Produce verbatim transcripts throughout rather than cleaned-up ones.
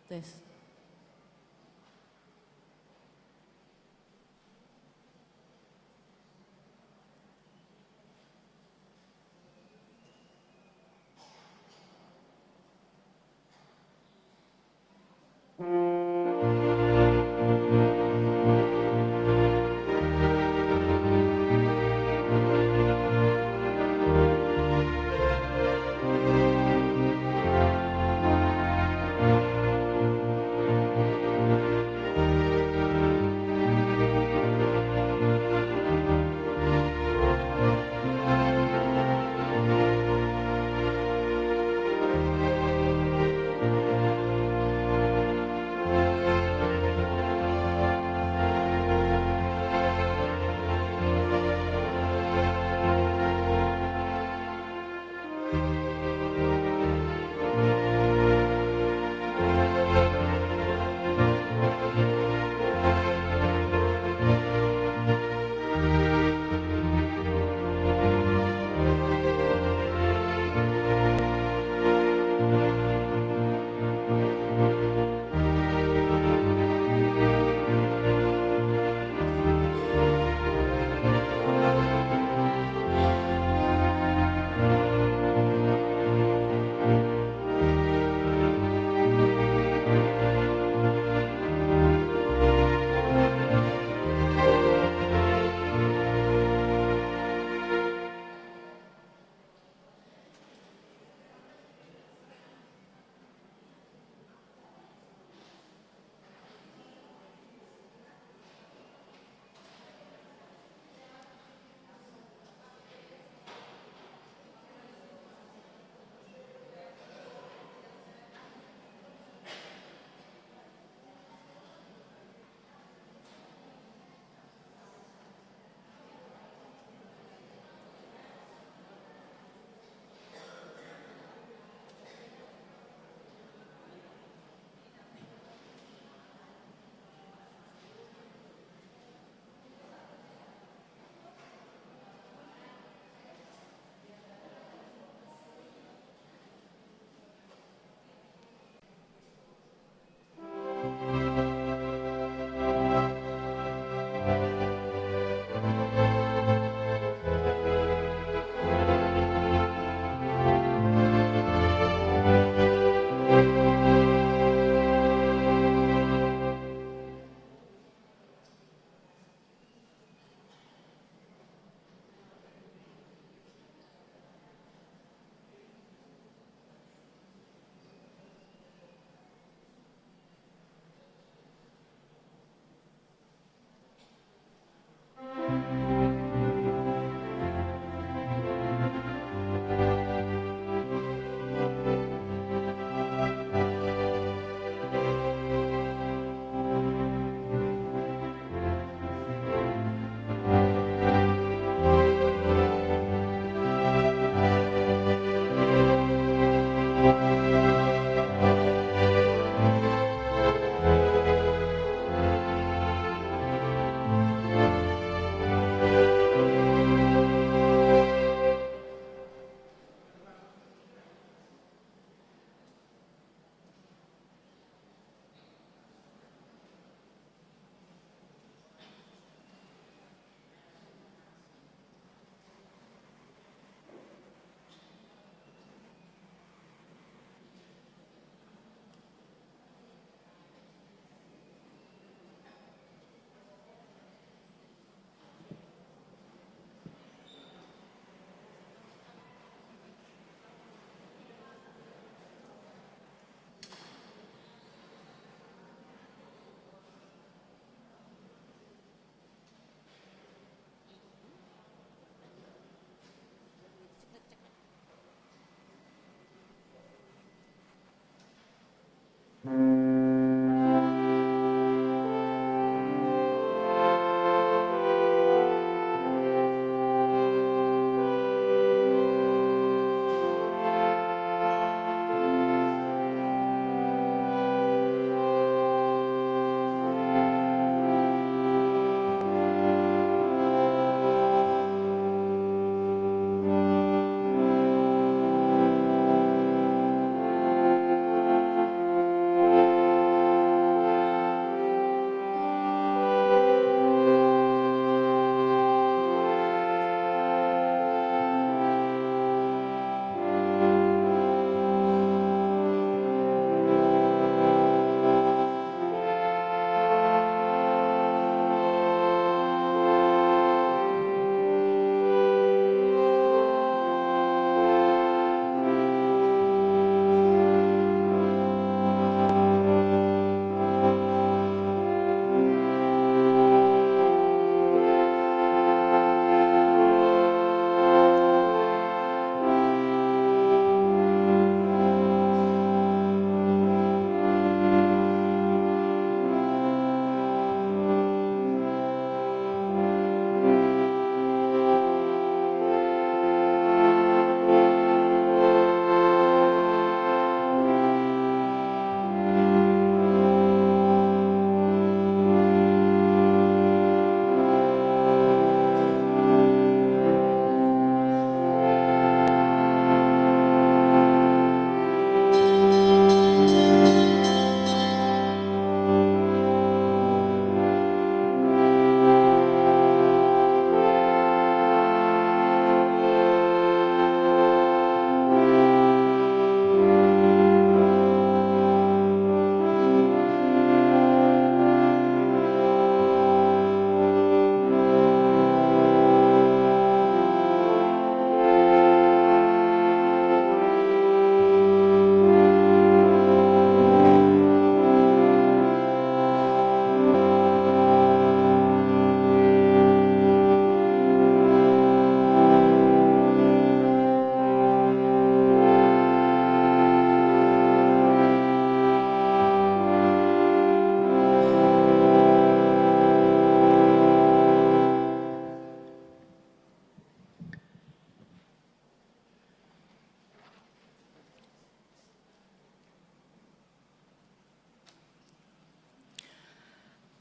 Tes.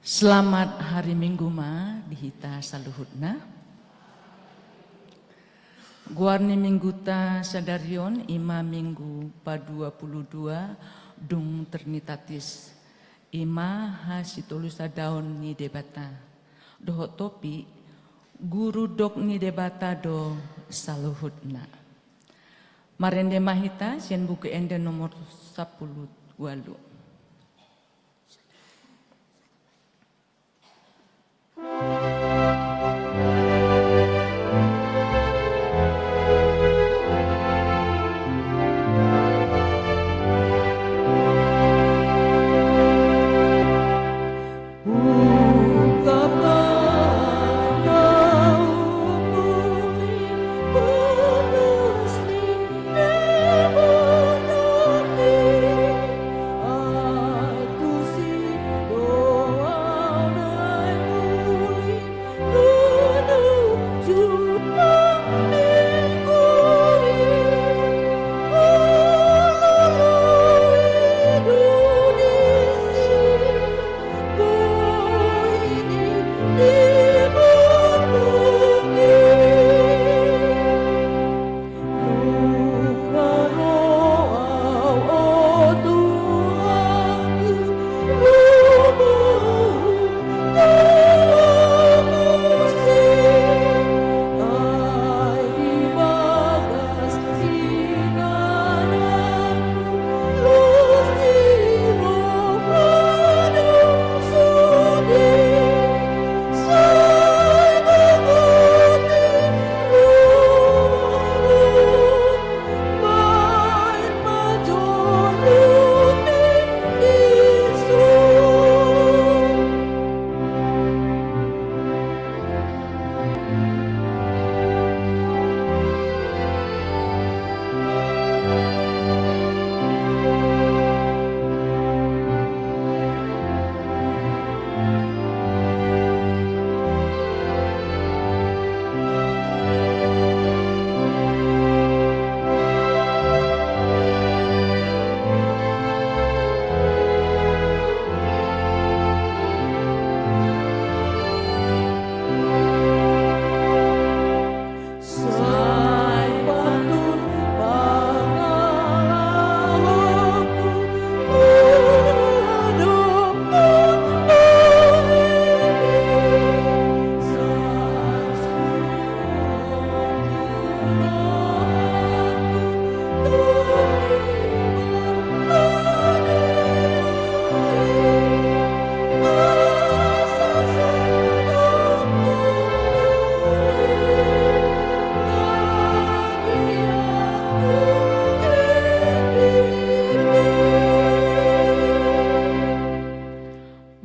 Selamat hari Minggu ma di hita saluhutna. Goar ni Mingguta sadari on i ma Minggu padua pulu dua dung Trinitatis, i ma hasitolusadaon ni Debata. Dohot topik, guru dok ni Debata do saluhutna. Marende ma hita sian Buku Ende nomor sampulu ualu.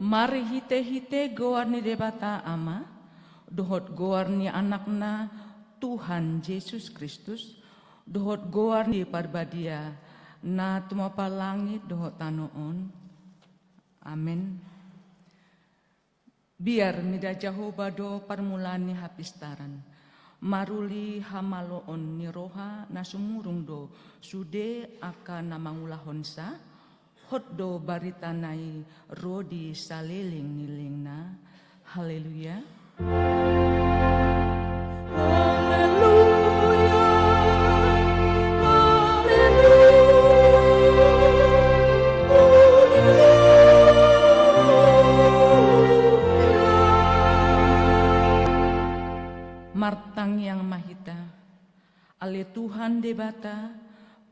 Marhitehite goar ni Debata Ama, dohot goar ni Anakna Tuhan Jesus Kristus, dohot goar ni Parbadia, na tumompa langit dohot tano on. Amen. Biar mida Jahowa do parmulaan ni hapistaran. Maruli hamaloon ni roha na sumurung do sude angka na mangulahonsa, hot do baritana i ro di saleleng ni lelengna. Haleluya. Haleluya. Haleluya. Martangiang ma hita. Ale Tuhan Debata,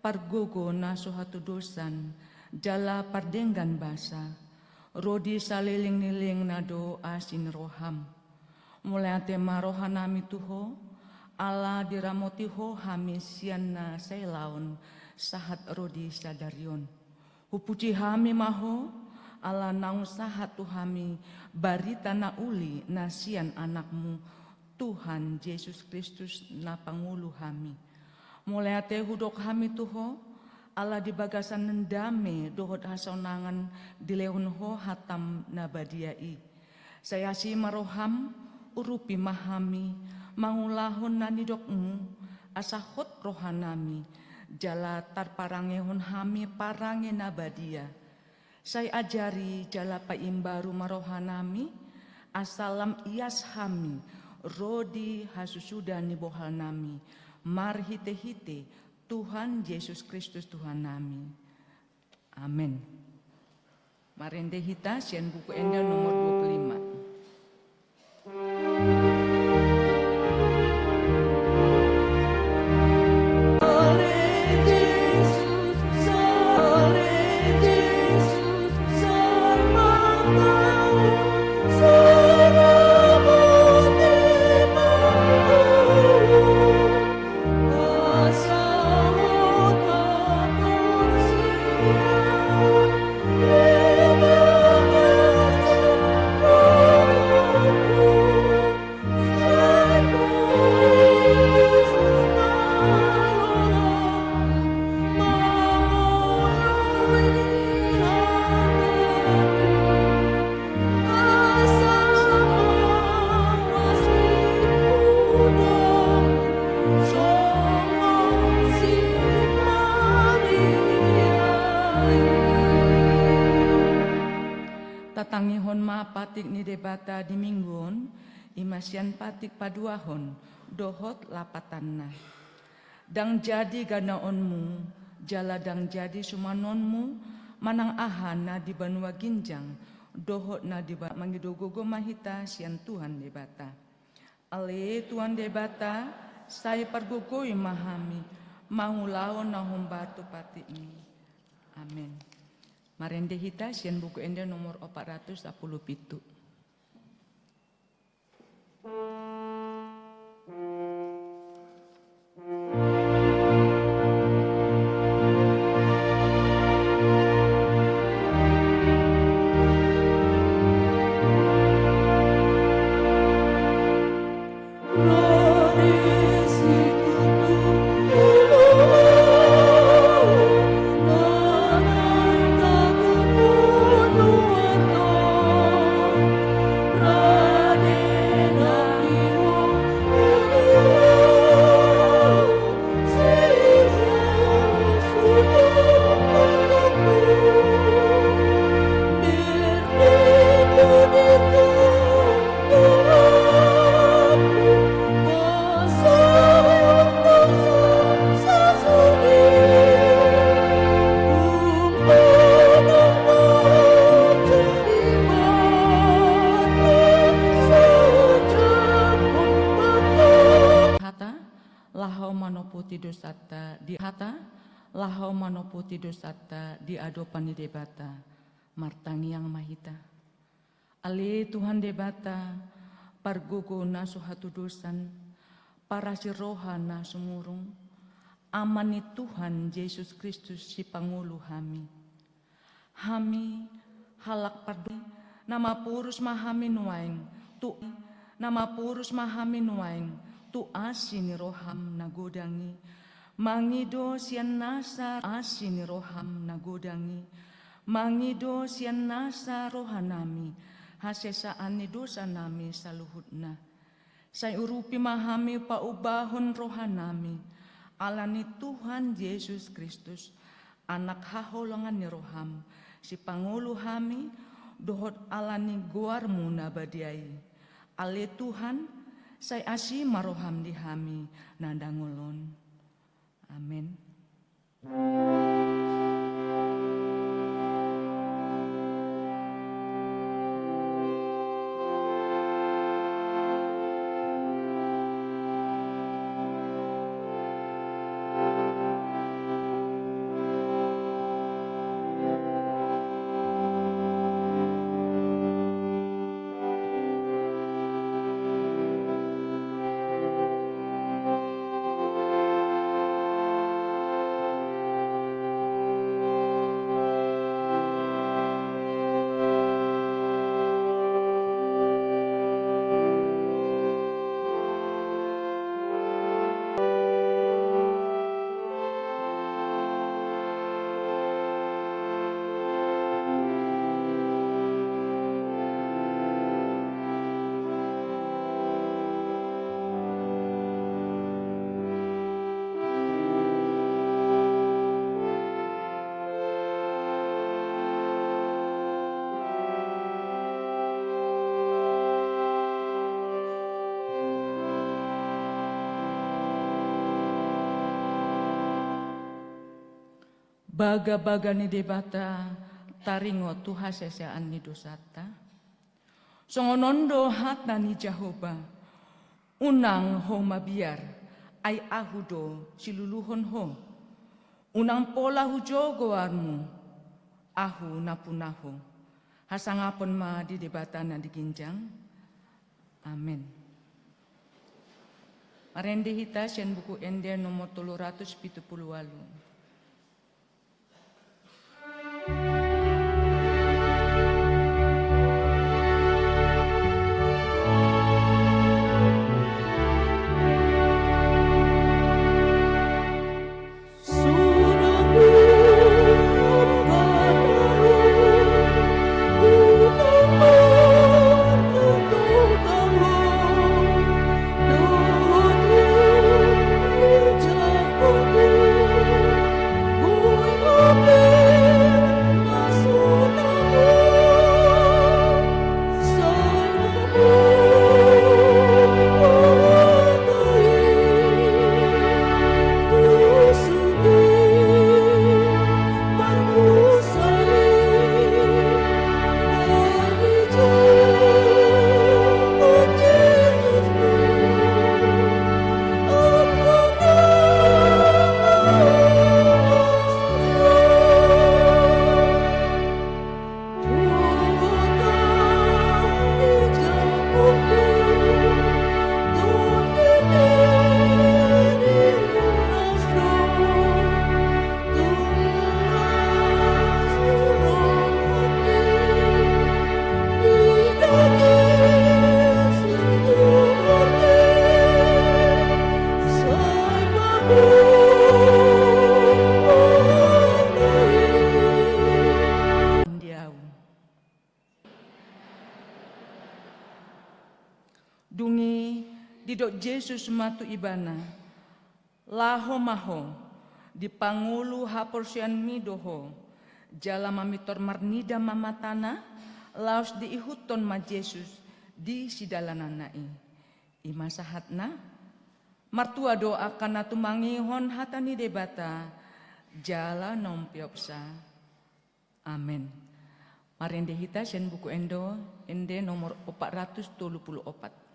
pargogo na so hatudosan, jala pardenggan basa, ro di saleleng ni lelengna do asi ni roham. Mauliate ma rohanami tu Ho, ala diramoti Ho hami sian na sailaon sahat ro di sadari on. Hupuji hami ma Ho, ala naung sahat tu hami barita na uli na sian Anakmu, Tuhan Jesus Kristus na pangulu hami. Mauliate hudok hami tu Ho, ala di bagasan dame dohot hasonangan dilehon Ho hatam na badia i. Sai asi ma roham, urupi ma hami, mangulahon na nidokmu, asa hot rohanami, jala tarparangehon hami parange na badia. Sai ajari jala paimbaru ma rohanami, asa lam ias hami ro di hasusuda ni bohalnami, marhitehite Tuhan Jesus Kristus Tuhannami. Amen. Marende hita sian Buku Ende nomor dua puluh lima. Tatangihon ma patik ni Debata di Minggu on, i ma sian patik paduahon dohot lapatanna. Ndang jadi ganaonmu, jala ndang jadi sumanonmu, manang aha na di banua ginjang, dohot na di ba-, mangido gogo ma hita sian Tuhan Debata. Ale Tuhan Debata, sai pargogoi ma hami, mangulahon na hombar tu patikmi. Amen. Marende hita sian Buku Ende nomor opat ratus sapuluh pitu. Hata, laho manoputi dosanta di hata, laho manoputi dosanta di adopan ni Debata. Martangiang ma hita. Ale Tuhan Debata, pargogo na so hatudosan, parasi roha na sumurung, Ama ni Tuhan Jesus Kristus sipangolu hami. Hami, halak pardo-, na mapurus ma hami nuaeng, tu, na mapurus ma hami nuaeng, tu asi ni roham na godang i, mangido sian nasa asi ni roham na godang i, mangido sian nasa rohanami, hasesaan ni dosanami saluhutna. Sai urupi ma hami paumbahon rohanami, ala ni Tuhan Jesus Kristus, Anak haholongan ni roham, sipangolu hami, dohot ala ni goarmu na badia i. Ale Tuhan, sai asi ma roham di hami na dangol on. Amen. Bagabaga ni Debata taringot tu hasesaan ni dosanta. Songon on do hata ni Jahowa: Unang ho mabiar, ai Ahu do siluluhon ho. Unang pola hujou goarmu, Ahu na puna ho. Hasangapon ma di Debata na di ginjang. Amen. Marende hita sian Buku Ende nomor tolu ratus pitu pulu ualu. Dung i didok Jesus ma tu ibana: Laho ma ho, dipangolu haporseaonmi do ho. Jala mamintor marnida ma matana, laos diihuthon ma Jesus di sidalananna i. I ma sahatna. Martua do angka na tumangihon hata ni Debata jala na umpeopsa. Amen. Marende hita sian Buku Ende, Ende nomor opat ratus tolu pulu opat.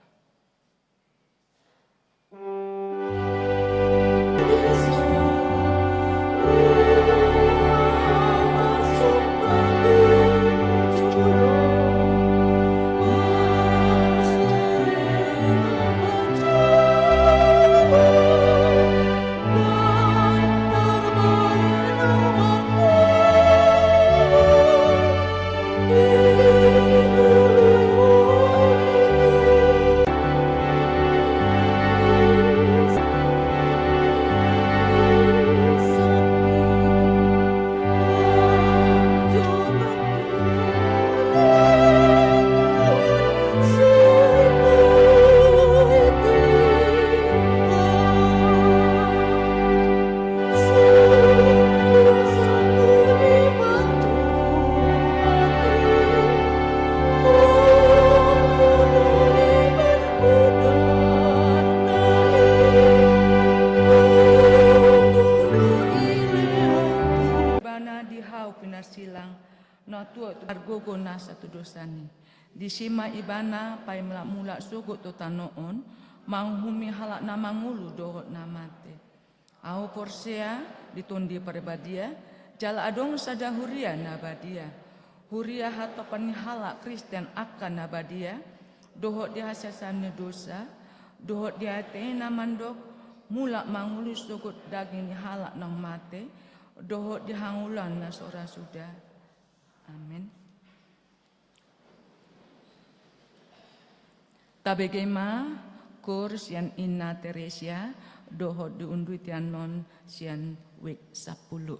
Ibana di hau pinarsilang, na tuat margogo nasa tu dosan i. Disi ma Ibana paimulak-mulak sogot tu tano on, manguhumi halak na mangolu dohot na mate. Ahu porsea di Tondi Parbadia, jala adong sada huria na badia. Huria hatopan ni halak Kristen angka na badia, dohot di hasesaan ni dosa, dohot di atei na mandok, mulak mangolu sogot daging ni halak naung mate, dohot di hangoluan na so ra suda. Amen. Tabege ma koor sian Inna Teresia, dohot diundui tian on sian wijk sampulu.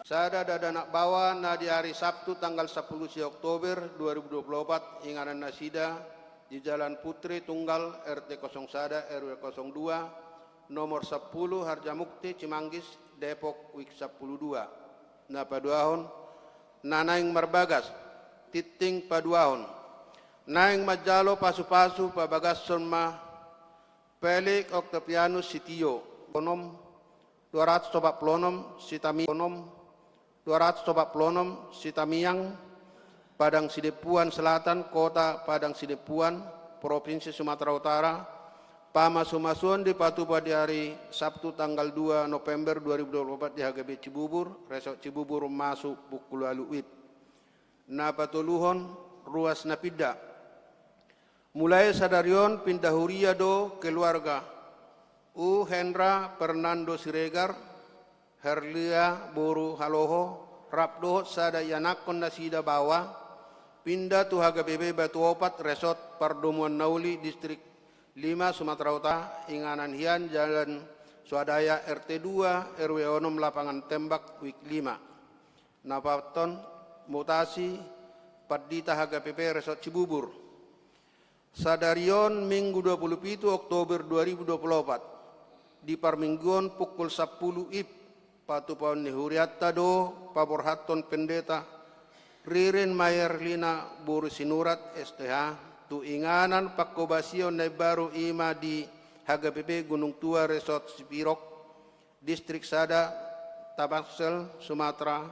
Sada dakdanak baoa na di ari Sabtu tanggal sampulu sia Oktober dua ribu dua puluh opat, inganan nasida di Jalan Putri Tunggal, R T kosong sada, R W kosong dua, nomor sampulu, Harjamukti, Cimanggis, Depok, wijk sampulu dua. Na paduahon, na naeng marbagas, tingting paduahon. Naeng manjalo pasupasu pabagashon ma Felix Octavianus Sitio, onom, dua ratus opat puluh onom, Sitami-, onom, dua ratus opat puluh onom, Sitamiang, Padang Sidempuan Selatan, Kota Padang Sidempuan, Provinsi Sumatera Utara, pamasumasuon dipatupa di ari Sabtu tanggal dua November dua ribu dua puluh opat di H K B P Cibubur, Resort Cibubur, masuk pukul ualu WIB. Na patoluhon, ruas na pinda. Mulai sadari on pinda huria do keluarga U Hendra Fernando Siregar, Herlia boru Haloho, rap dohot sada ianakhon nasida baoa, pinda tu H K B P Batu Opat, Resort Pardomuan Nauli, Distrik lima, Sumatera Utara, inganan hian Jalan Swadaya, R T dua, R W onom, Lapangan Tembak, wijk lima. Na paothon, mutasi pandita H K B P Resort Cibubur. Sadari on Minggu dua puluh pitu Oktober dua ribu dua puluh opat, di parmingguon pukul sampulu WIB, patupaon ni hurianta do paborhathon Pendeta Ririn Maerlina boru Sinurat, S T H, tu inganan pangkobasion na imbaru, i ma di H K B P Gunung Tua Resort Sipirok, Distrik sada, Tabaksel, Sumatera,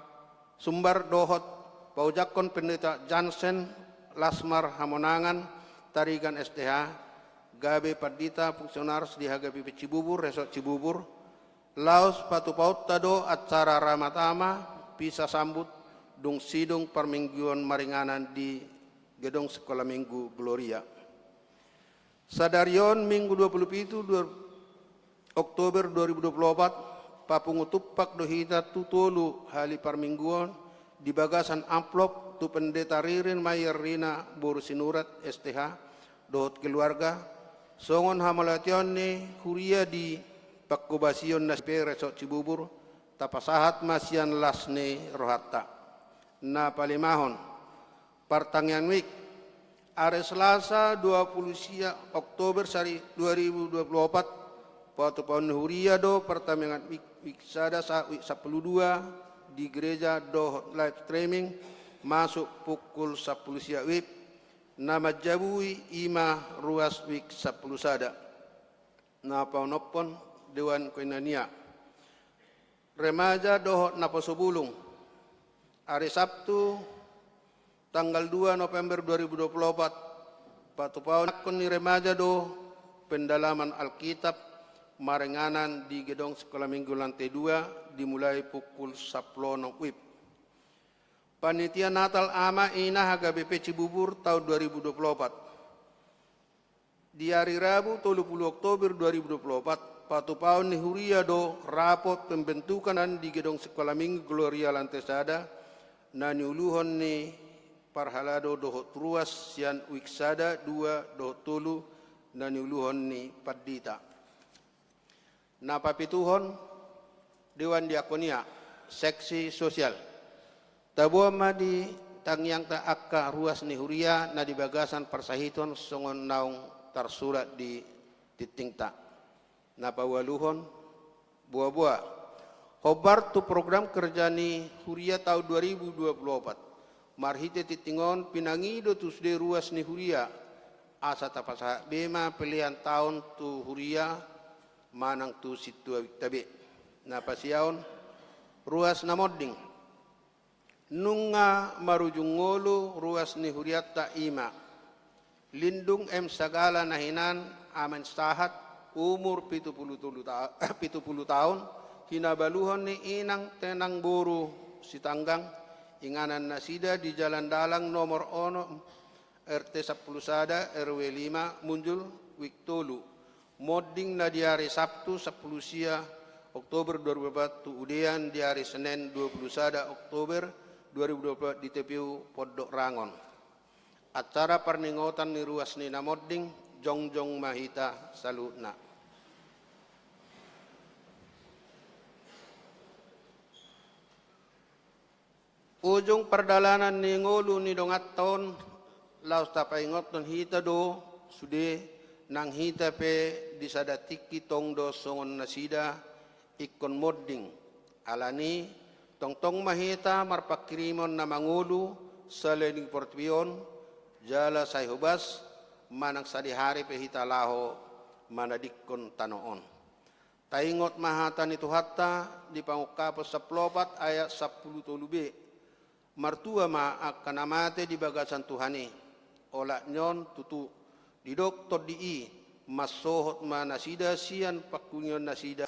Sumbar, dohot paojakhon Pendeta Jansen Lasmar Hamonangan, Tarigan, S T H, gabe pandita fungsionaris di H K B P Cibubur, Resort Cibubur. Laos patupaonta do acara ramatama, misa sambut, dung sidung parmingguon maringanan di Gedong Sekolah Minggu Gloria. Sadari on Minggu dua puluh pitu dua, Oktober dua ribu dua puluh opat, papungu tumpak do hita tu tolu hali parmingguon di bagasan amplop tu Pendeta Ririn Maerlina boru Sinurat, S T H, dohot keluarga, songon hamauliateon ni huria di pangkobasion na P R Resort Cibubur, tapasahat ma sian las ni rohanta. Na palimahon, partangiangan WIB. Ari Selasa dua puluh sia Oktober sari dua ribu dua puluh opat, patupaon ni huria do partangiangan WIB, WIB sada sahat WIB sampulu dua di gereja dohot live streaming masuk pukul sampulu sia WIB, na manjabui i ma ruas WIB sampulu sada. Na paonomhon, dewan koinania, remaja dohot naposobulung. Ari Sabtu, tanggal dua November dua ribu dua puluh opat, patupaon ni remaja do pendalaman Alkitab maringanan di Gedong Sekolah Minggu lantai dua, dimulai pukul sampulu onom WIB. Panitia Natal Ama Ina H K B P Cibubur tahun dua ribu dua puluh opat. Di ari Rabu tolu puluh Oktober dua ribu dua puluh opat, patupaon ni huria do rapot pembentukan di Gedong Sekolah Minggu Gloria lantai sada, na niuluhon ni parhalado dohot ruas sian WIB sada, dua, dohot tolu, na niuluhon ni pandita. Na papituhon, dewan diakonia, seksi sosial. Taboan ma di tangiangta angka ruas ni huria na di bagasan parsahiton songon naung tarsurat di tingtingta. Na paualuhon, boaboa. Hombar tu program kerja ni huria tahun dua ribu dua puluh opat. Marhite tingting on pinangido tu sude ruas ni huria, asa tapasahat be ma pelean taon tu huria manang tu sintua WIB-ta be. Na pasiaon, ruas na monding. Nunga marujung ngolu ruas ni hurianta, i ma Lindung M Sagala na hinan Amen Sahat, umur pitu puluh tolu ta-, pitu puluh taon, hinabaluhon ni inang tenang boru Sitanggang, inganan nasida di Jalan Dalang nomor onom, R T sampulu sada, R W lima, Munjul, WIB tolu. Monding na di ari Sabtu sampulu sia Oktober dua ribu dua puluh opat tu udean di ari Senen dua puluh sada Oktober dua ribu dua puluh opat di T P U Pondok Rangon. Acara parningotan ni ruas ni na monding, jongjong ma hita saluhutna. Ujung pardalanan ni ngolu ni donganta on, laos tapaingothon hita do sude, nang hita pe di sada tingki tong do songon nasida ingkon monding. Alani, tongtong ma hita marpanghirimon na mangolu saleleng portibi on, jala sai hobas manang sadihari pe hita laho manadingkon tano on. Taingot ma hata ni Tuhanta di Pangungkapon sampulu opat ayat sampulu tolu be. Martua ma angka na mate di bagasan Tuhan i. Olat ni on tutu didok Tondi i, mansohot ma nasida sian pangkirimonnasida.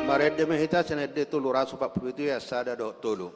Marende ma hita sian Ende tolu ratus opat pulu pitu ayat sada dohot tolu.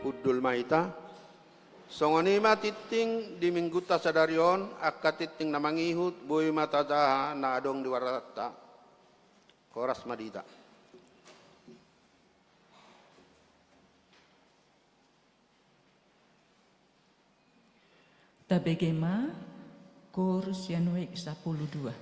Hundul ma hita. Songon i ma tingting di minggunta sadari on, angka tingting na mangihut, boi ma tajaha na adong di wartanta. Horas ma di hita. Tabege ma, Koor sian uik sampulu dua.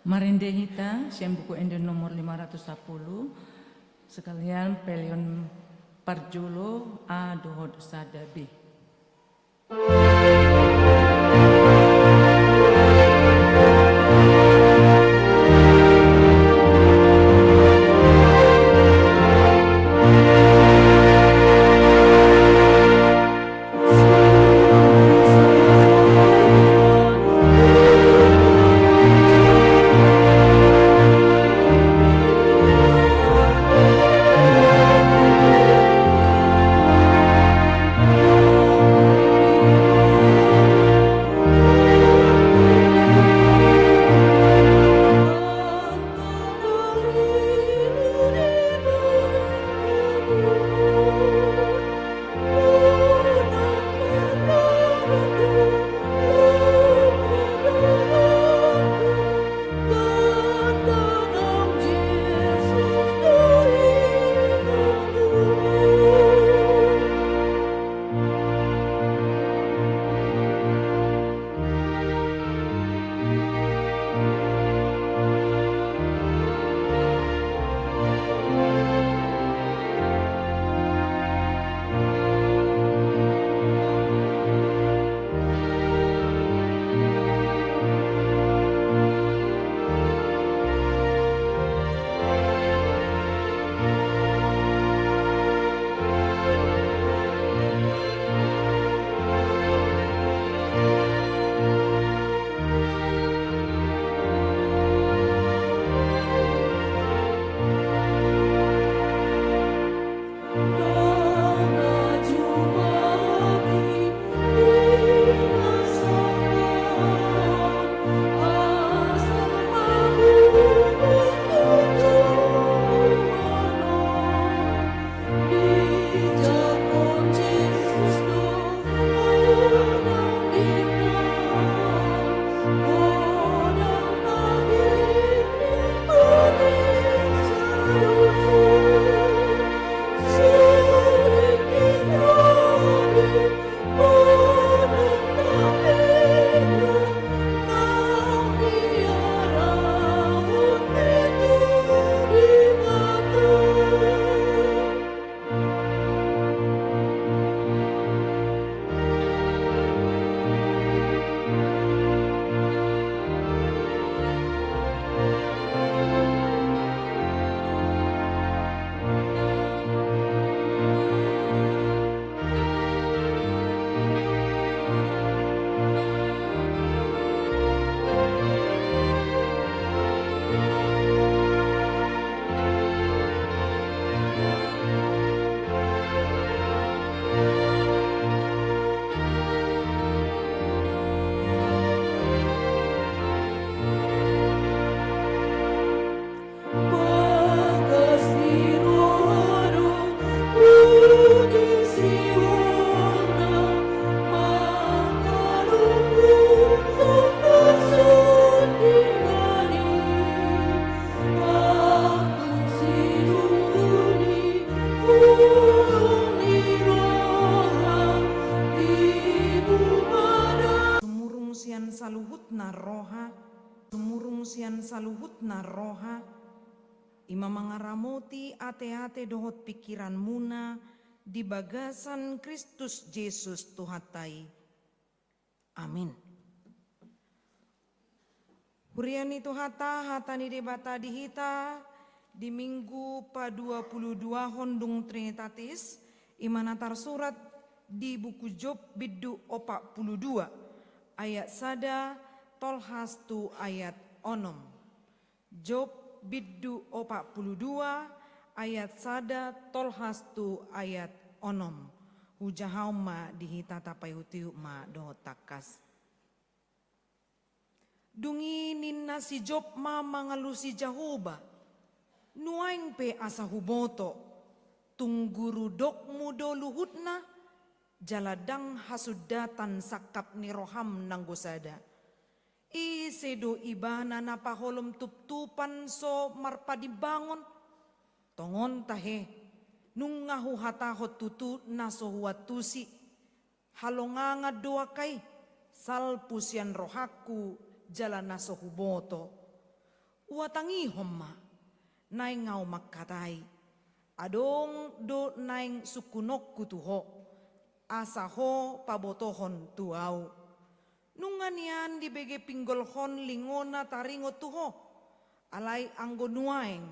Marende hita sian Buku Ende nomor lima ratus sapuluh, sekalian peleon parjolo A dohot sada B. Sumurung sian saluhutna roha, sumurung sian saluhutna roha, i ma mangaramoti ateate dohot pingkiranmuna di bagasan Kristus Jesus Tuhanta i. Amin. Huria ni Tuhanta, hata ni Debata di hita di Minggu padua pulu duahon dung Trinitatis, i ma na tarsurat di buku Job bindu opat pulu dua, ayat sada tolhas tu ayat onom. Job bindu opat pulu dua, ayat sada tolhas tu ayat onom. Hujahaon ma di hita, tapaihutihut ma dohot tangkas. Dung i ninna si Job ma mangalusi Jahowa, nuaeng pe asa huboto, tung guru dokmu do luhutna, jala ndang hasundatan sangkap ni roham nanggo sada. Ise do ibana na paholom tuptupan so marpadimbangon? Tongon tahe, nunga huhatahon tutu na so huantusi. Halongangan do angka i, salpu sian rohangku jala na so huboto. Huhatangihon ma, naeng ahu mangkatai, adong do naeng sungkunonku tu ho, asa ho pabotohon tu ahu. Nunga nian dibege pinggolhon lingona taringot tu ho, alai anggo nuaeng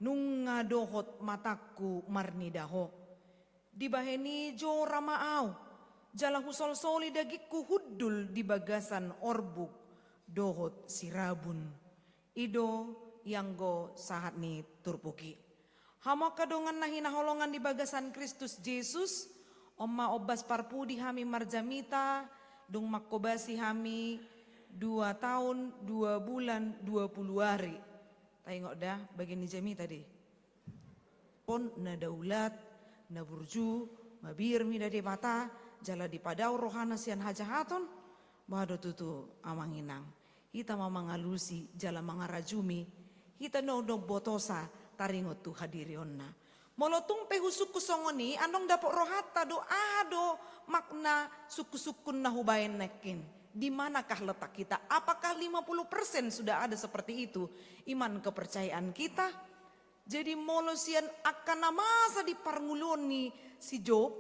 nunga dohot matangku marnida ho. Dibahen i jora ma ahu, jala husolsoli dagingku hundul di bagasan orbuk dohot sirabun. I do ianggo sahat ni turpuk i. Hamu angka dongan na hinaholongan di bagasan Kristus Jesus, on ma ombas parpudi hami marjamita, dung manghobasi hami dua taon, dua bulan, dua pulu ari. Taingot da, bagian ni jamita do i. On na daulat, na burju, mabiar mida Debata, jala dipadao rohana sian hajahaton, boha do tutu amang inang. Hita ma mangalusi, jala mangarajumi, hita do na umbotosa taringot tu hadirionna. Molo tung pe husungkun songon i, andong dapot rohanta do, aha do makna sungkun-sungkun na hubaen nangkin. Di manakah letak kita? Apakah lima puluh persen sudah ada seperti itu iman kepercayaan kita? Jadi molo sian angka na masa di parngoluon ni si Job,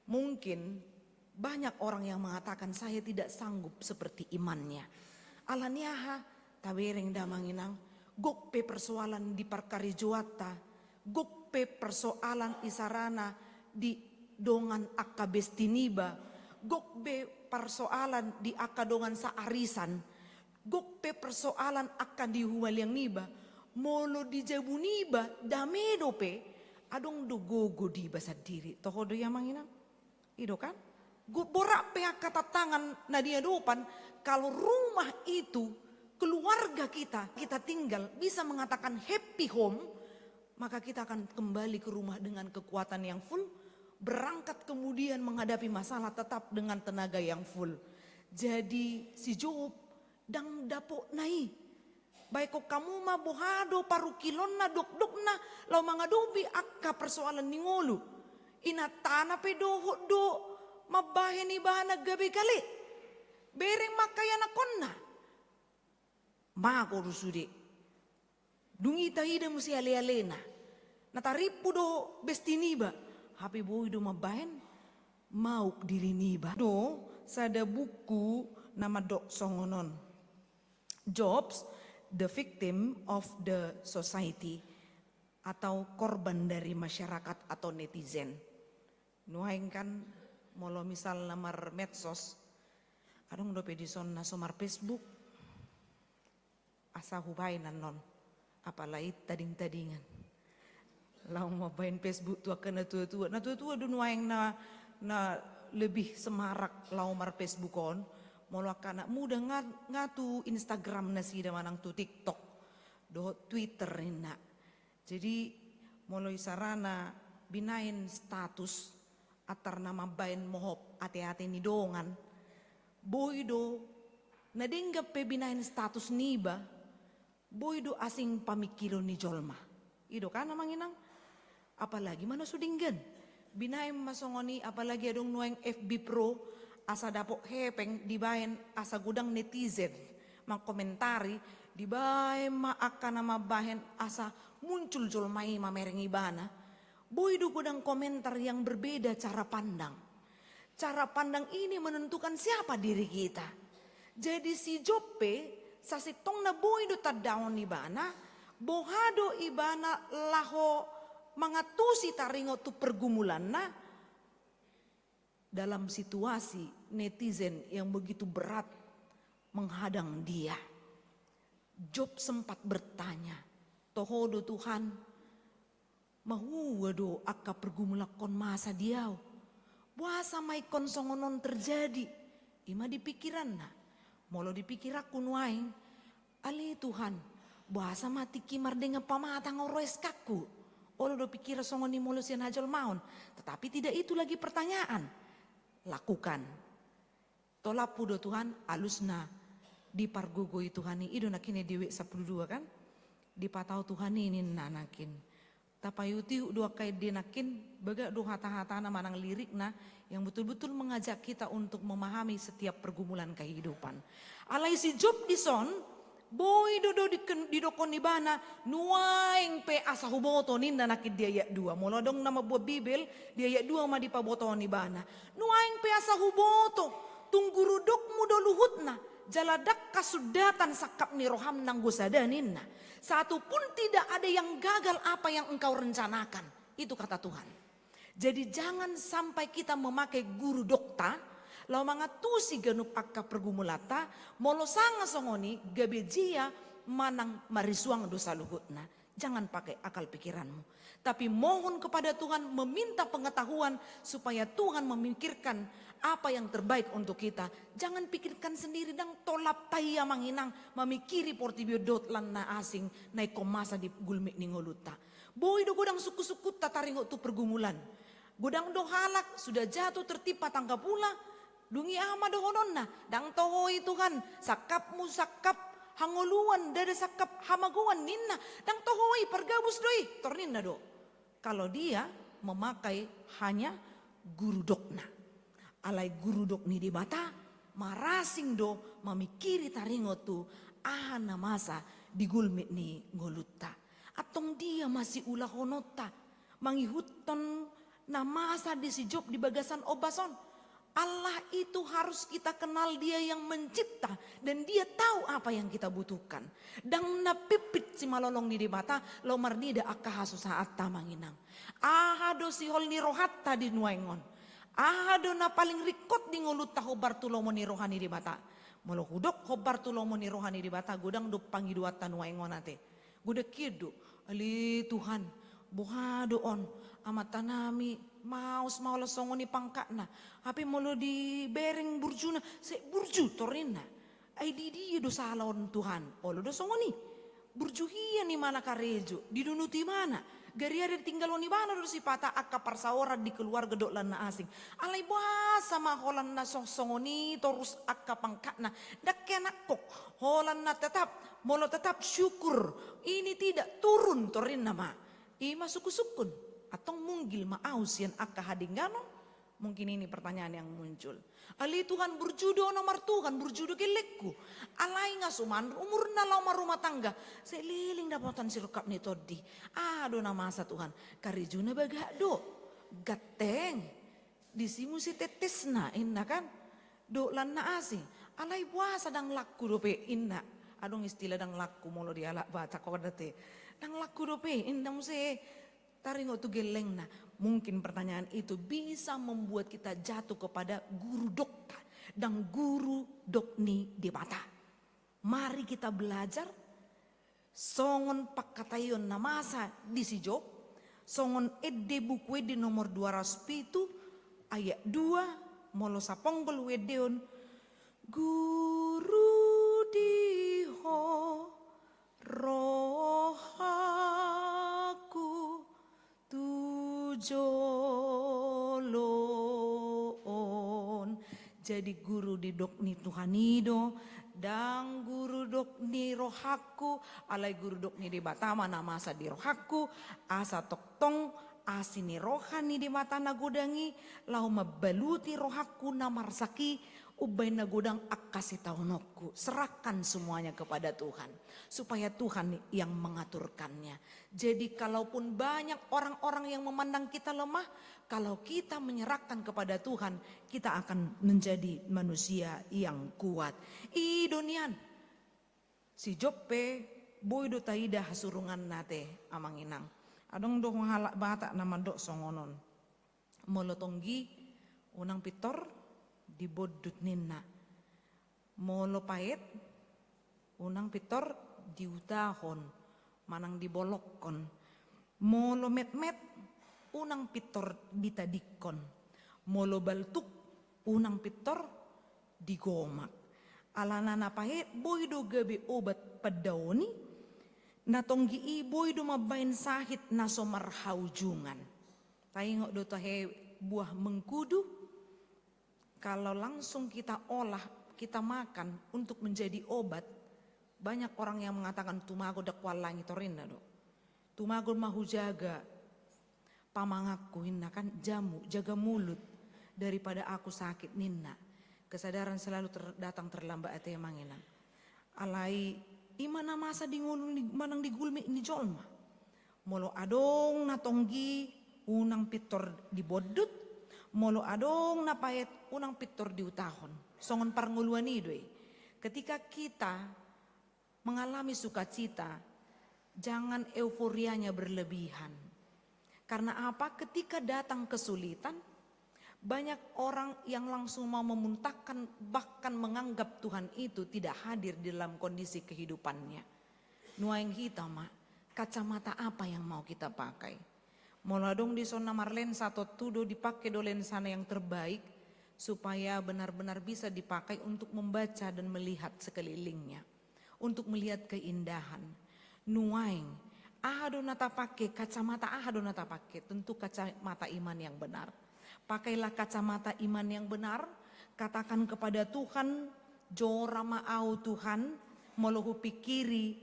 mungkin banyak orang yang mengatakan, "Saya tidak sanggup seperti imannya." Alani aha? Tabereng da amang inang, gok pe persoalan di parkarejoanta, gok pe persoalan isarana di dongan angka besti niba, gok pe persoalan di angka dongan saarisan, gok pe persoalan angka di humaliang niba, molo di jabu niba dame dope, adong do gogo di iba sandiri. Toho do i amang inang? I do kan? Go-, borat pe angka tantangan na diadopan, kalau rumah itu, keluarga kita, kita tinggal bisa mengatakan happy home, maka kita akan kembali ke rumah dengan kekuatan yang full, berangkat kemudian menghadapi masalah tetap dengan tenaga yang full. Jadi si Job ndang dapotna i. Baen hamu ma boha do parungkilonna, dokdokna laho mangadopi angka persoalan ni ngolu. Inantana pe dohot do mambahen ibana gabe gale. Bereng ma angka ianakhonna. Mago do sude. Dung i taida muse alealena. Na tarimpu do besti niba. Hape boi do mambahen mauk diri niba. Do sada buku na mandok songon on. Jobs, the victim of the society, atau korban dari masyarakat atau netizen. Nuaeng kan molo misalna marmedsos, adong dope dison na so marFacebook, asa hubaen annon, apalai tading-tadingan. Laho mambaen Facebook tu angka na tua-tua. Na tua-tua do nuaeng na, na lebih semarak laho marFacebook on. Molo angka anak muda nga, nga tu Instagram nasida manang tu TikTok dohot Twitter ninna. Jadi molo isarana binaen status antar na mambaen mohop ate-ate ni dongan, boi do na denggan pe binaen status niba, boi do asing pamingkiron ni jolma. I do kan amang inang? Apalagi ma na so denggan. Binaen ma songon i, apalagi adong nuaeng F B Pro, asa dapot hepeng dibaen asa godang netizen mangkomentari, dibaen ma angka na mambahen asa muncul jolma i mamereng ibana. Boi do godang komentar yang berbeda cara pandang. Cara pandang ini menentukan siapa diri kita. Jadi si Job pe sasintongna boi do tandaon ibana, boha do ibana laho mangantusi taringot tu pergumulanna dalam situasi netizen yang begitu berat menghadang dia. Job sempat bertanya, "Toho do Tuhan, mahua do angka pergumulanhon masa di ahu? Boasa ma ingkon songon on terjadi?" I ma di pikiranna. Molo di pikiranku nuaeng, "Ale Tuhan, boasa ma tingki mardenggan pamatang ro S K-ku?" Olo do pikiran songon i molo sian hajolmaon. Tetapi tidak itu lagi pertanyaan. Lakukan. Tolaphu do Tuhan, alusna dipargogoi Tuhan i. I do nangkin ende sampulu dua kan? Dipatau Tuhan i ninna nangkin. Tapaihut-ihut do angka ende nangkin, bagak do hata-hatana manang lirikna yang betul-betul mengajak kita untuk memahami setiap pergumulan kehidupan. Alai si Job dison, Boi do, do diken-, didokkon ibana, nuaeng pe asa huboto ninna nangkin di ayat dua. Molo adong na mamboan Bibel, di ayat dua ma dipabotohon ibana. Nuaeng pe asa huboto, tung guru dokmu do luhutna, jala ndang hasundatan sangkap ni roham nanggo sada ninna. Satu pun tidak ada yang gagal apa yang engkau rencanakan. Itu kata Tuhan. Jadi jangan sampai kita memakai guru dokta, laho mangantusi ganup angka pergumulanta, molo sanga songon i gabe jia manang marisuang do saluhutna. Jangan pakai akal pikiranmu. Tapi mohon kepada Tuhan, meminta pengetahuan supaya Tuhan memikirkan apa yang terbaik untuk kita. Jangan pikirkan sendiri, ndang tolap ta i amang inang mamikiri portibi on dohot lan na asing na ingkon masa di gulmit ni ngolunta. Boi do godang sungkun-sungkunta taringot tu pergumulan. Godang do halak sudah jatuh tertimpa tangga pula, dung i aha ma dohononna, ndang toho i Tuhan, sangkapmu sangkap hangoluan, ndada sangkap hamagoan ninna, ndang toho i, pargabus do i, tor ninna do. Kalau dia memakai hanya guru dokna. Alai guru dok ni Debata marasing do mamikiri taringot tu aha na masa di gulmit ni ngolunta. Antong dia ma siulahononta mangihuthon na masa di si Job di bagasan ombas on. Allah itu harus kita kenal, Dia yang mencipta dan Dia tahu apa yang kita butuhkan. Ndang na pipit simalolong ni Debata laho marnida angka hasusahanta amang inang. Aha do sihol ni rohanta di nuaeng on? Aha do na paling ringkot di ngolunta hombar tu lomo ni roha ni Debata? Molo hudok hombar tu lomo ni roha ni Debata, godang do pangidoanta nuaeng on ate. Godang hian do, ale Tuhan, boha do on, amanta nami, maos ma holan songon i pangkatna. Hape molo dibereng burjuna, sai burju tor ninna. Ai di dia do sala on Tuhan, olo do songon i. Burju hian ibana karejo, didunuti ibana. Gariada ditinggalhon ibana do sipata angka parsaoran di keluarga dohot lan na asing. Alai boasa ma holan na song-, songon i torus angka pangkatna? Ndang henang holan na tetap, molo tetap syukur, ini tidak turun tor ninna ma. I ma sungkun-sungkun, antong munggil ma ahu sian angka hadengganon? Mungkin ini pertanyaan yang muncul. Ale Tuhan, burju do na martuhan, burju do gellengku. Alai nga suman umurna laho marrumah tangga, sai leleng dapotan sirongkap ni tondi. Aha do na masa Tuhan? Karejona bagak do. Ganteng. Disi muse tetesna, inna kan? Dohot lan na asing. Alai boasa ndang laku dope, inna. Adong istilah ndang laku molo di halak Batak on ate. Ndang laku dope, inna muse. Taringot tu gellengna. Mungkin pertanyaan itu bisa membuat kita jatuh kepada guru dokta dan guru dok ni Debata. Mari kita belajar songon pangkataion na masa di si Job, songon Ende, Buku Ende nomor dua ratus pitu, ayat dua, molo saponggol huendeon, guru di Ho rohangku tu jolo on. Jadi guru didok ni Tuhan i do, ndang guru dok ni rohangku, alai guru dok ni Debata ma na masa di rohangku, asa tongtong asi ni roha ni Debata na godang i, laho mambaluti rohangku na marsak i, umbahen na godang angka sitaononku. Serahkan semuanya kepada Tuhan, supaya Tuhan yang mengaturkannya. Jadi, kalaupun banyak orang-orang yang memandang kita lemah, kalau kita menyerahkan kepada Tuhan, kita akan menjadi manusia yang kuat. I do nian. Si Job pe boi do taida hasurunganna ate, amang inang. Adong do halak Batak na mandok songon on. Molo tonggi, unang pintor dibondut ninna. Molo paet, unang pintor diutahon, manang dibolongkon. Molo metmet, unang pintor ditadingkon. Molo baltuk, unang pintor digomak. Alana na paet boi do gabe obat pandaoni, na tonggi i boi do mambahen sahit na so marhaujungan. Taingot do tahe buah mengkudu? Kalau langsung kita olah, kita makan untuk menjadi obat, banyak orang yang mengatakan, "Tumagon ndang huhallangi tor," inna do. "Tumagon ma hujaga pamanganku," inna kan, jamu, jaga mulut daripada aku sakit ninna. Kesadaran selalu ter-, datang terlambat ate, amang inang. Alai I ma na masa di ngolu ni, manang di gulmit ni jolma. Molo adong na tonggi, unang pintor dibondut. Molo adong na paet, unang pintor diutahon. Songon parngoluan i do i. Ketika kita mengalami sukacita, jangan euforianya berlebihan. Karena apa? Ketika datang kesulitan, banyak orang yang langsung mau memuntahkan, bahkan menganggap Tuhan itu tidak hadir di dalam kondisi kehidupannya. Nuaeng hita ma, kacamata apa yang mau kita pakai? Molo adong dison na marlensa, tontu do dipake do lensana yang terbaik, supaya benar-benar bisa dipakai untuk membaca dan melihat sekelilingnya, untuk melihat keindahan. Nuaeng, aha do na tapake, kacamata aha do na tapake? Tentu kacamata iman yang benar. Pakailah kacamata iman yang benar, katakan kepada Tuhan, "Jora ma au Tuhan, molo hupingkiri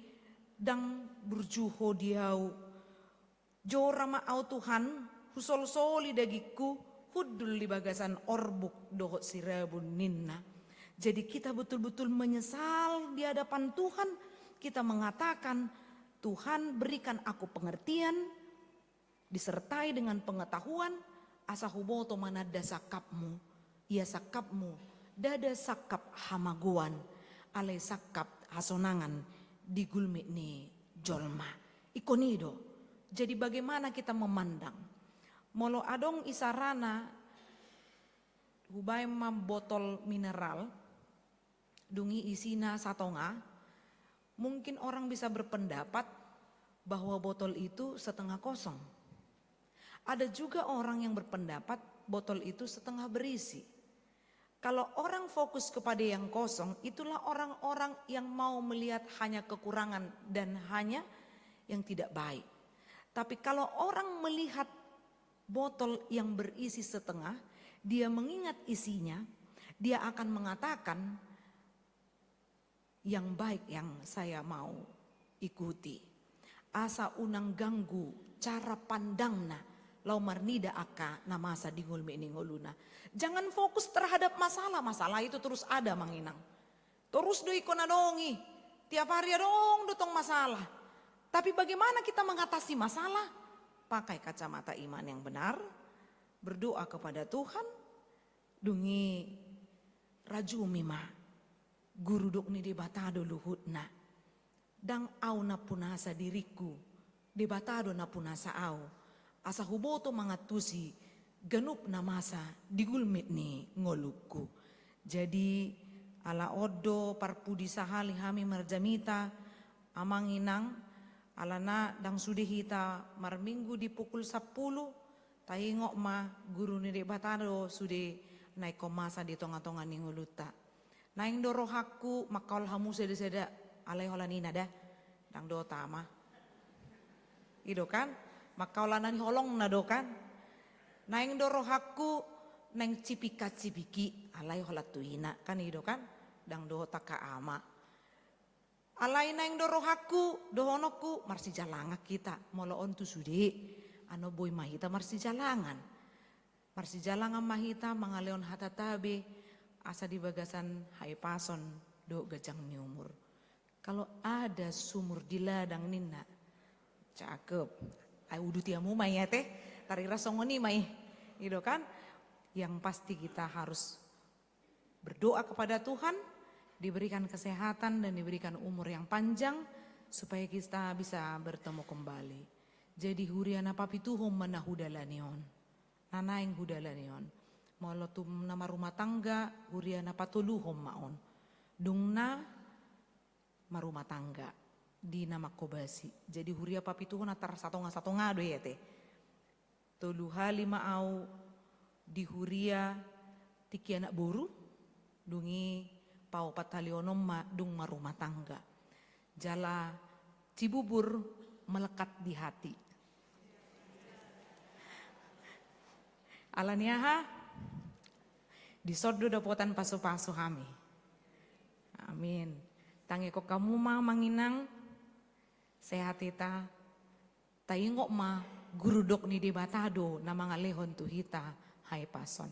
ndang burju Ho di au. Jora ma au Tuhan, husolsoli dagingku, hundul di bagasan orbuk dohot sirabun," ninna. Jadi kita betul-betul menyesal di hadapan Tuhan, kita mengatakan, "Tuhan, berikan aku pengertian, disertai dengan pengetahuan, asa huboto mananda sangkapmu, ia sangkapmu, ndada sangkap hamagoan, alai sangkap hasonangan di gulmit ni jolma." Ingkon i do. Jadi bagaimana kita memandang? Molo adong isarana, hubaen ma botol mineral, dung i isina satonga, mungkin orang bisa berpendapat bahwa botol itu setengah kosong. Ada juga orang yang berpendapat botol itu setengah berisi. Kalau orang fokus kepada yang kosong, itulah orang-orang yang mau melihat hanya kekurangan dan hanya yang tidak baik. Tapi kalau orang melihat botol yang berisi setengah, dia mengingat isinya, dia akan mengatakan, "Yang baik yang saya mau ikuti." Asa unang ganggu cara pandangna laho marnida angka na masa di gulmit ni ngoluna. Jangan fokus terhadap masalah. Masalah itu terus ada, Amang Inang. Torus do ingkon adong i. Tiap hari adong do tong masalah. Tapi bagaimana kita mengatasi masalah? Pakai kacamata iman yang benar, berdoa kepada Tuhan, dung i rajumi ma. Guru dok ni Debata do luhutna. Ndang au nampunasa diringku, Debata do nampunasa au. Asa huboto mangantusi ganup na masa di gulmit ni ngolungku. Jadi, ala on do parpudi sahali hami marjamita, Amang Inang, alana ndang sude hita marminggu di pukul sampulu, taingot ma, guru ni Debata do sude na ingkon masa di tonga-tonga ni ngolunta. Naeng do rohangku mangkaol hamu sada-sada, alai holan ina da, ndang dohot ama. I do kan? Mangkaol anak ni holongna do kan? Naeng do rohangku naeng cipika-cipiki, alai holan tu ina kan, i do kan? Ndang dohot angka ama. Alai naeng do rohangku, dohononku, marsijalangan hita, molo on tu sude, annon boi ma hita marsijalangan. Marsijalangan ma hita mangalehon hata tabe, asa di bagasan hahipason dohot ganjang ni umur. Kalau ada sumur di ladang ninna. Cakep. Ai uduti hamu ma i ate, tarira songon i ma i. I do kan? Yang pasti kita harus berdoa kepada Tuhan, diberikan kesehatan dan diberikan umur yang panjang, supaya kita bisa bertemu kembali. Jadi huria na papituhon ma na hudalani on. Na naeng hudalani on. Molo tung na marumah tangga, huria na patoluhon ma on. Dung na marumah tangga, di na manghobasi. Jadi huria papituhon antar satonga-satonga do i ate. Tolu hali ma au di huria tingki anak boru, dung i paopat hali on ma dung marumah tangga. Jala Cibubur melekat di hati. Alani aha? Dison do dapotan pasu-pasu hami. Amin. Tangihon hamu ma, Amang Inang, sehat hita. Taingot ma, guru dok ni Debata do na mangalehon tu hita hahipason.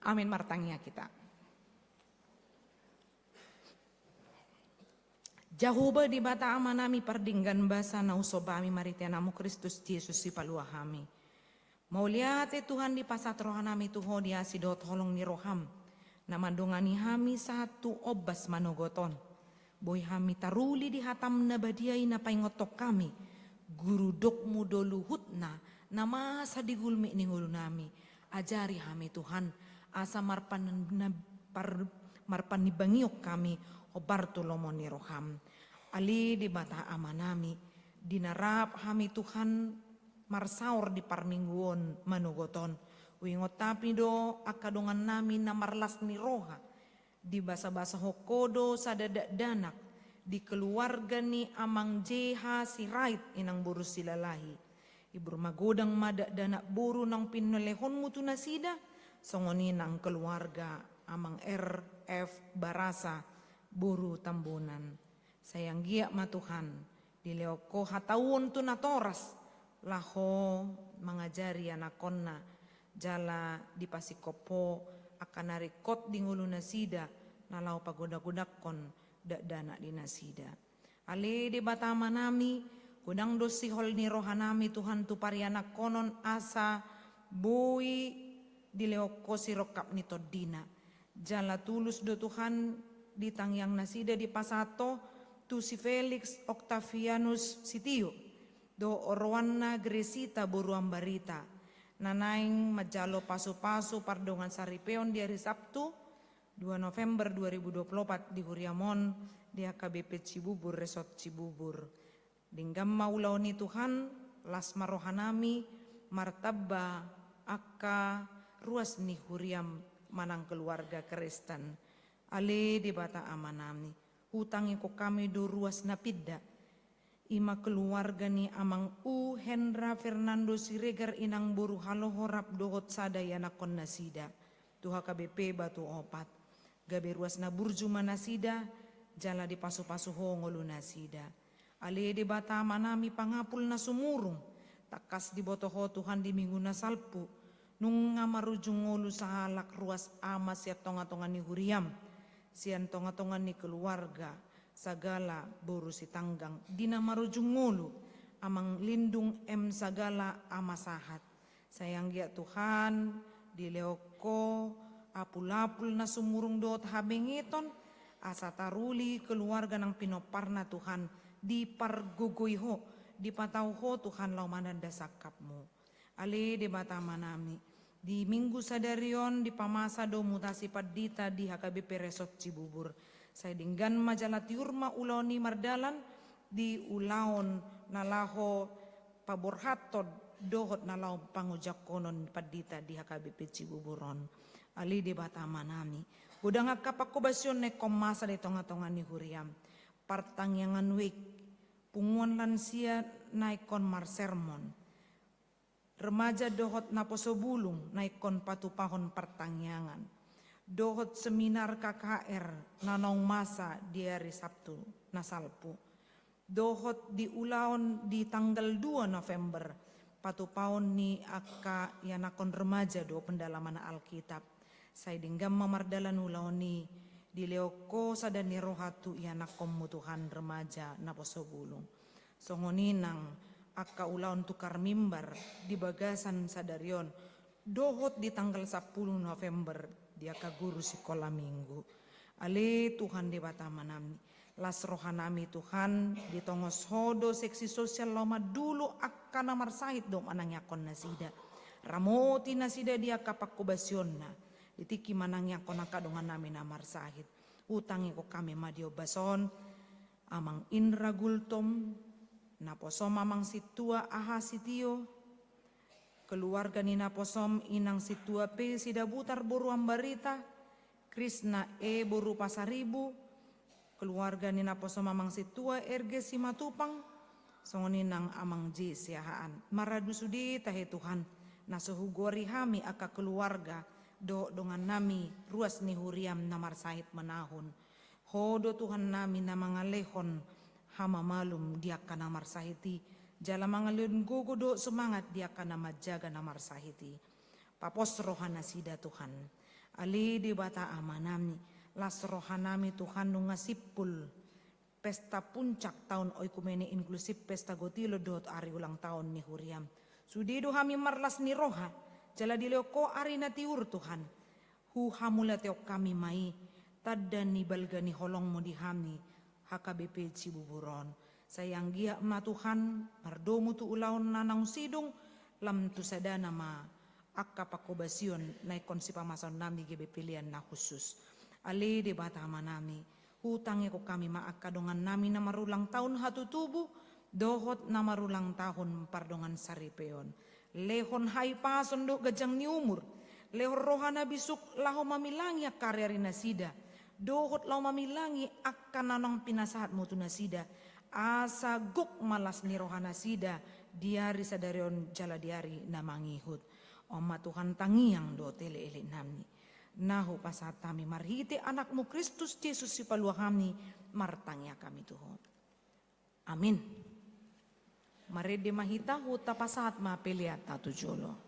Amin. Martangiang hita. Jahowa Debata Amanami pardenggan basa na husombahami marhite Anakmu Kristus Jesus Sipalua hami. Mauliate Tuhan, dipasahat rohanami tu Ho di asi dohot holong ni roham, na mandongani hami sahat tu ombas manogot on. Boi hami taruli di hatam na badia i na paingothon hami, guru dokmu do luhutna, na masa di gulmit ni ngolunami. Ajari hami Tuhan, asa marpan-, na-, par-, marpanimbangion hami hombar tu lomo ni roham. Ale Debata Amanami, di na rap hami Tuhan marsaor di parmingguon manogot on, huingot hami do angka dongannami na marlas ni roha. Dibasabasahon Ho do sada dakdanak di keluarga ni Amang J H Sirait, Inang boru Silalahi. Ibur magodang ma dakdanak boru naung pinolehonmu tu nasida, songon i nang keluarga Amang R F Barasa, boru Tambunan. Sai anggiat ma Tuhan, dilehon Ho hatauon tu natoras, laho mangajari anakkonna, jala dipasingkop Ho angka na ringkot di ngolunasida, na laho pagodagodangkon dakdanak di nasida. Ale Debata Amanami, godang do sihol ni rohanami Tuhan tu parianakkonon asa boi dilehon Ho sirongkap ni tondina. Jala tulus do Tuhan di tangiang nasida dipasahat Ho tu si Felix Octavianus Sitio, dohot oroanna Gresita boru Ambarita, na naeng manjalo pasupasu pardongan saripeon di ari Sabtu, dua November dua ribu dua puluh opat di huriam on di H K B P Cibubur, Resort Cibubur. Denggan ma ulaon i Tuhan, las ma rohanami, martamba angka ruas ni huriam manang keluarga Kristen. Ale Debata Amanami, hutangihon hami do ruas na pinda, i ma keluarga ni Amang U Hendra Fernando Siregar, Inang boru Haloho rap dohot sada ianakkon nasida, tu H K B P Batu Opat. Gabe ruas na burju ma nasida, jala dipasupasu Ho ngolunasida. Ale Debata Amanami, pangapul na sumurung, tangkas diboto Ho Tuhan di Minggu na salpu, nunga marujung ngolu sahalak ruas ama sian tongatonga ni huriam, sian tongatonga ni keluarga, Sagala boru Sitanggang, di na marujung ngolu, Amang Lindung M Sagala, Ama Sahat. Sai anggiat Tuhan, dilehon Ho apulapul na sumurung dohot habengeton, asa taruli keluarga nang pinomparna Tuhan, dipargogoi Ho, dipatau Ho Tuhan laho mananda sangkapmu. Ale Debata Amanami, di Minggu sadari on dipamasa do mutasi pandita di H K B P Resort Cibubur. Sai denggan ma jala tiur ma ulaon i mardalan di ulaon na laho paborhathon dohot na laho pangojangkonon pandita di H K B P Cibubur on. Ale Debata Amanami, godang angka panghobasion na ingkon masa di tongatonga ni huriam. Partangiangan wijk, punguan lansia na ingkon marsermon, remaja dohot naposo bulung na ingkon patupahon partangiangan, dohot seminar K K R na naung masa di ari Sabtu na salpu, dohot di ulaon di tanggal dua November, patupaon ni angka ianakhon remaja do pendalaman Alkitab. Sai denggan ma mardalan ulaon i, dilehon Ho sada ni roha tu ianakhonmu Tuhan, remaja naposo bulung. Songon i nang angka ulaon tukar mimbar di bagasan sadari on, dohot di tanggal sampulu November di angka guru sikola minggu. Ale Tuhan Debata Amanami, las rohanami Tuhan, ditongos Ho do seksi sosial laho mandulu angka na marsahit dohot manangiangkon nasida. Ramoti nasida di angka panghobasionna, di tingki manangiangkon angka dongannami na marsahit. Hutangihon hami ma di ombas on, Amang Indra Gultom, naposom Amang Sintua Aha Sitio, keluarga ni naposom Inang Sintua P Sidabutar boru Ambarita, Krisna E boru Pasaribu, keluarga ni naposom Amang Sintua R G Simatupang, songon i nang Amang J Siahaan. Maradu sude tahe Tuhan, na so hugoari hami angka keluarga dohot dongannami ruas ni huriam na marsahit manahun. Ho do Tuhannami na mangalehon hamamalum di angka na marsahit i, jala mangalehon gogo dohot semangat di angka na manjaga na marsahit i. Papos rohanasida Tuhan. Ale Debata Amanami, las rohanami Tuhan nunga simpul pesta puncak taon oikumene inklusif, pesta gotilon dohot ari ulang taon ni huriam. Sude do hami marlas ni roha, jala dilehon Ho ari na tiur, Tuhan. Huhamauliatehon hami ma i, tanda ni balga ni holongmu di hami, H K B P Cibubur on. Sai anggiat ma Tuhan, mardomu tu ulaon na naung sidung, lam tu sadana ma angka panghobasion na ingkon sipamasaonnami gabe pelean na hushus. Ale Debata Amanami, hutangihon hami ma angka dongannami na marulang taon hatutubu, dohot na marulang taon pardongansaripeon. Lehon hahipason dohot ganjang ni umur, lehon roha na bisuk laho mamilangi angka ariari nasida, dohot laho mamilangi angka na naung pinasahatmu tu nasida, asa gok ma las ni roha nasida di ari sadari on jala di ari na mangihut. On ma Tuhan tangiang dohot elekeleknami, na hupasahat hami marhite Anakmu Kristus Jesus Sipalua hami, martangiang hami tu Ho. Amin. Marende ma hita, huhut tapasahat ma peleanta tu jolo.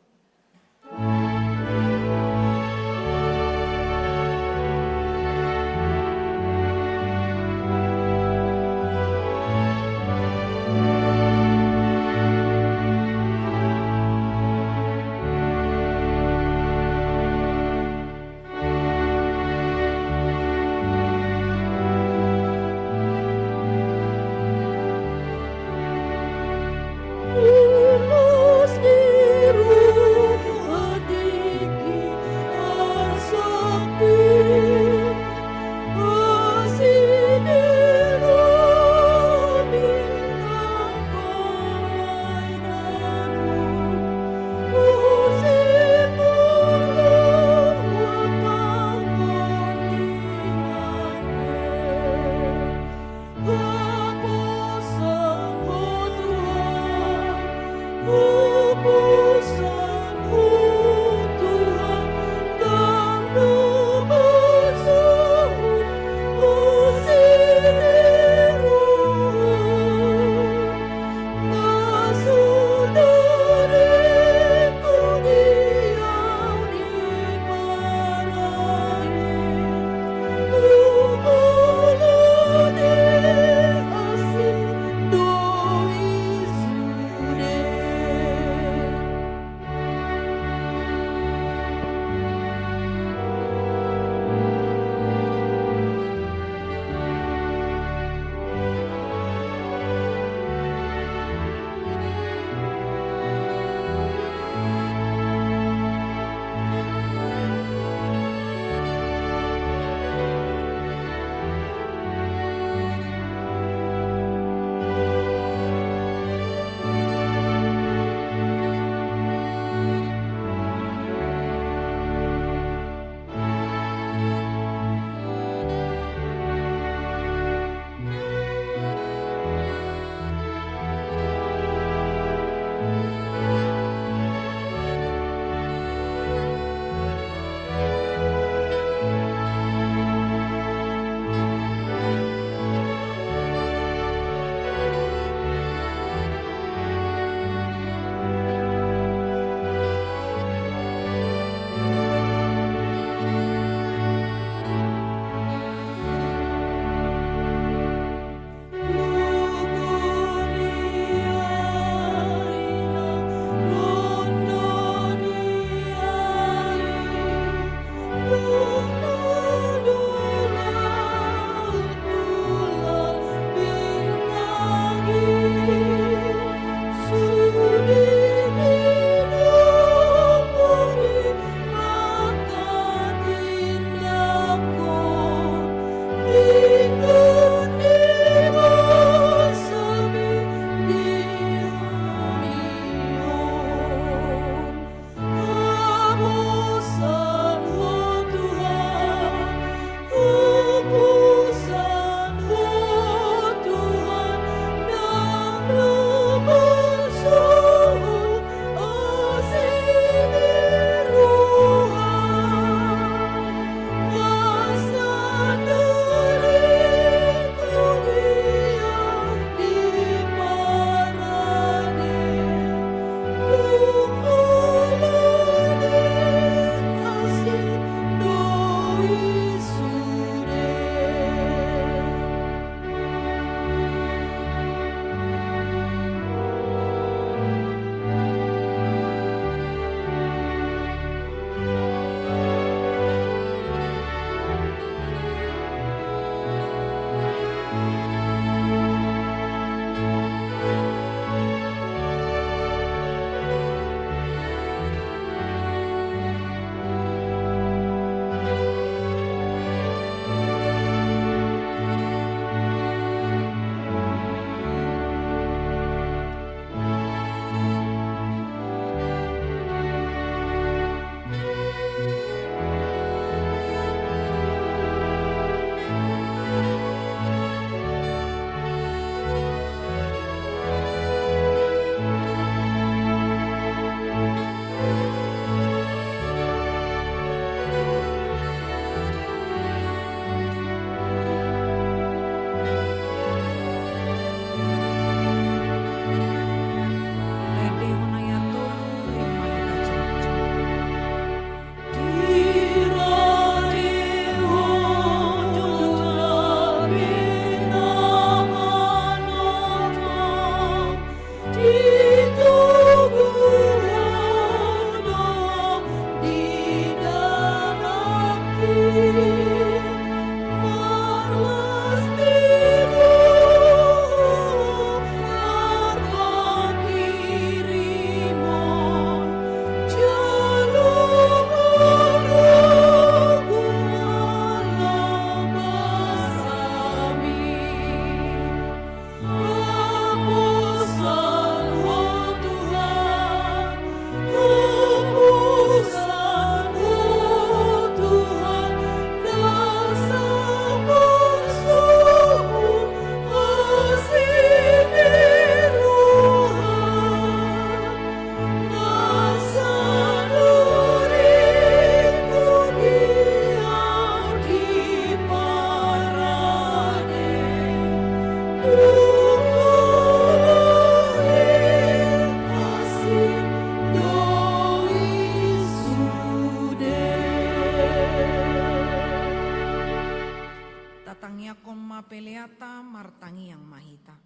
Peleanta martangiang ma hita.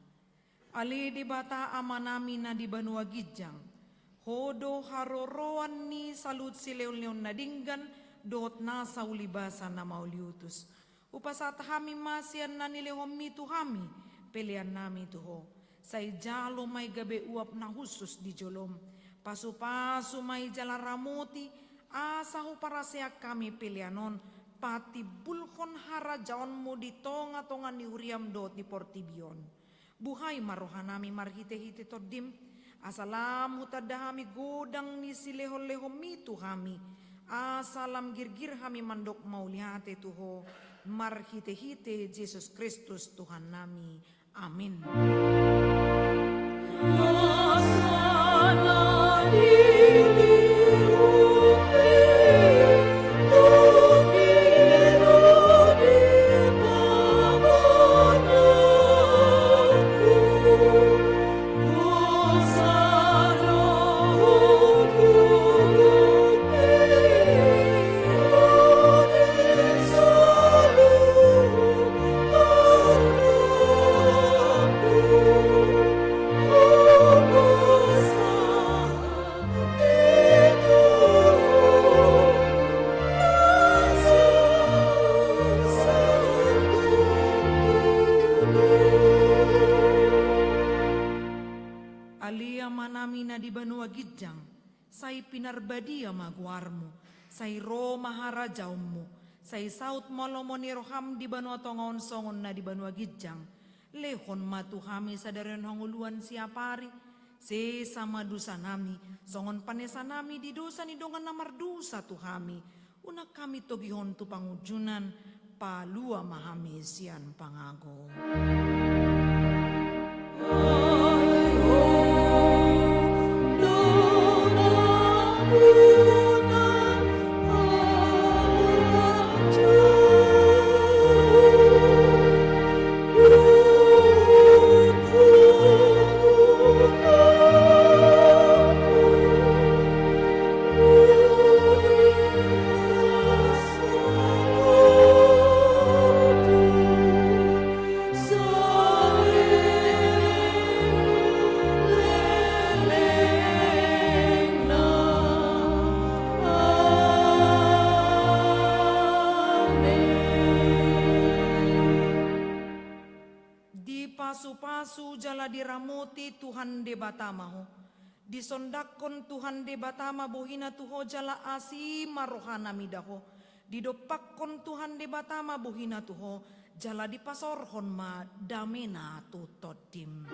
Ale Debata Amanami na di banua ginjang, Ho do haroroan ni saluhut silehonlehon na denggan dohot nasa ulibasa na mauliutus. Hupasahat hami ma sian na nilehonMi tu hami peleannami tu Ho. Sai jalo ma i gabe uap na hushus di joloM. Pasupasu ma i jala ramoti, asa huparaseak hami pelean on patimbulhon harajaonMu di tongatonga ni huriaM dohot di portibi on. Buhai ma rohanami marhitehite TondiM, asa lam hutanda hami godang ni silehonlehonMi tu hami, asa lam girgir hami mandok mauliate tu Ho, marhitehite Jesus Kristus Tuhannami. Amin. Ale Amanami na di banua ginjang, sai pinarbadia ma goarMu, sai ro ma harajaonMu, sai saut ma lomo ni rohaM di banua tonga on songon na di banua ginjang. Lehon ma tu hami sadari on hangoluan siapari, sesa ma dosanami, songon panesanami di dosa ni dongan na mardosa tu hami. Unang hami togihon tu pangunjunan, palua ma hami sian pangago. Dipasupasu jala diramoti Tuhan Debata ma ho. Disondanghon Tuhan Debata ma bohiNa tu ho jala asi ma rohaNa mida ho. Didompakhon Tuhan Debata ma bohiNa tu ho jala dipasaorhon ma dameNa tu tondim.